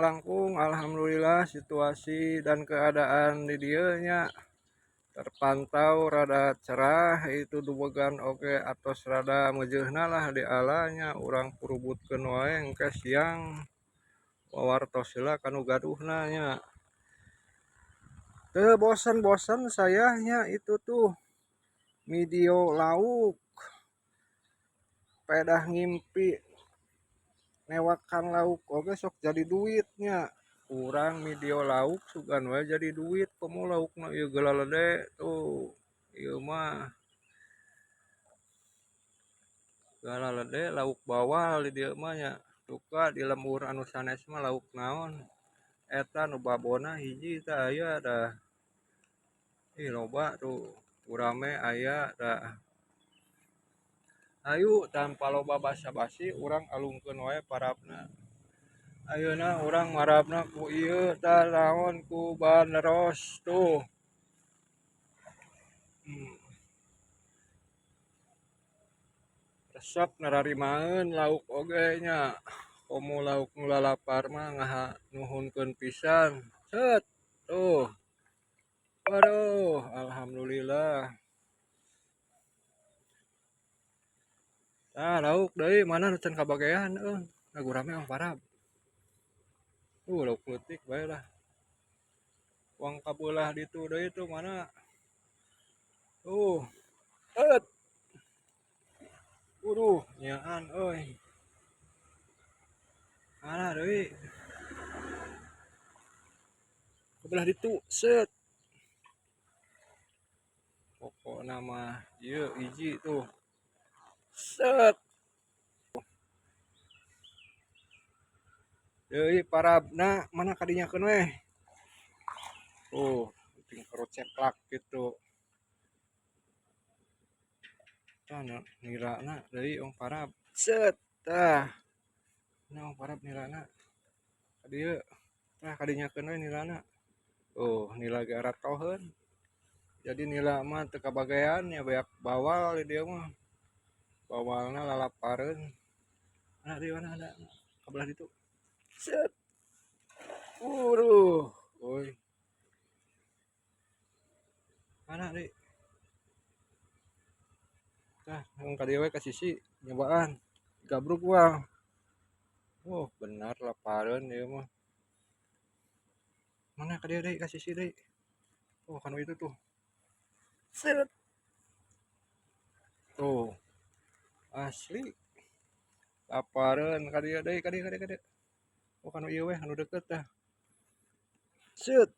Kurang langkung alhamdulillah situasi dan keadaan di dieu nya terpantau rada cerah itu dumegan oge atos rada meujeuhna lah di alanya urang purubutkeun wae engke siang wawartos heula kanu gaduhna nya. Teu bosen-bosen saya nya itu tuh video lauk pedah ngimpi newakan lauk oge sok jadi duitnya. Urang video lauk sugan wae jadi duit komo laukna ieu galalede tuh ieu mah galalede lauk bawal di dieu mah nya. Duka di lembur anu sanes mah lauk naon eta nu babona hiji tah aya tah. Ih loba tuh gurame aya tah. Ayu tanpa loba basa-basi urang alungkeun wae parabna. Ayeuna urang marabna ku ieu tah naon ku bandros tuh. Resep nararimaeun lauk oge nya. Komo lauk nu lalapar mah ngaha nuhunkeun pisan. Set tuh. Waduh, alhamdulillah. Tah lauk deui mana nu can kabagean euy. Nah gurame mah parab. Lauk leutik bae lah. Uang kabelah ditu deui tuh mana? Tuh. Et. Waduh, nyaan euy. Mana deui? Kabelah ditu, set. Pokokna mah ieu hiji tuh. Set. Deui parabna mana kadinyakeun weh. Tuh, penting perut ceplak gitu. Tah nilana deui ong parab. Set tah. Nah, ong parab nilana. Ka dieu. Tah kadinyakeun we nilana. Tuh, nila ge aratoheun. Jadi nila mah teu kabagean nya beak bawal di dieu mah. Bawalna lalapareun. Mana deui mana ada kabelah ditu. Set. Waduh, euy. Mana deui? Tah, yang ka dieu we ka sisi nyobaan. Gabruk wah. Oh, benar lapareun ieu mah. Mana ka dieu deui ka sisi deui. Oh, kanu itu tuh. Set. Tuh. Asli. Lapareun ka dieu deui ka dieu ka dieu ka dieu. Oh, kanu ieu weh anu deukeut tah. Set.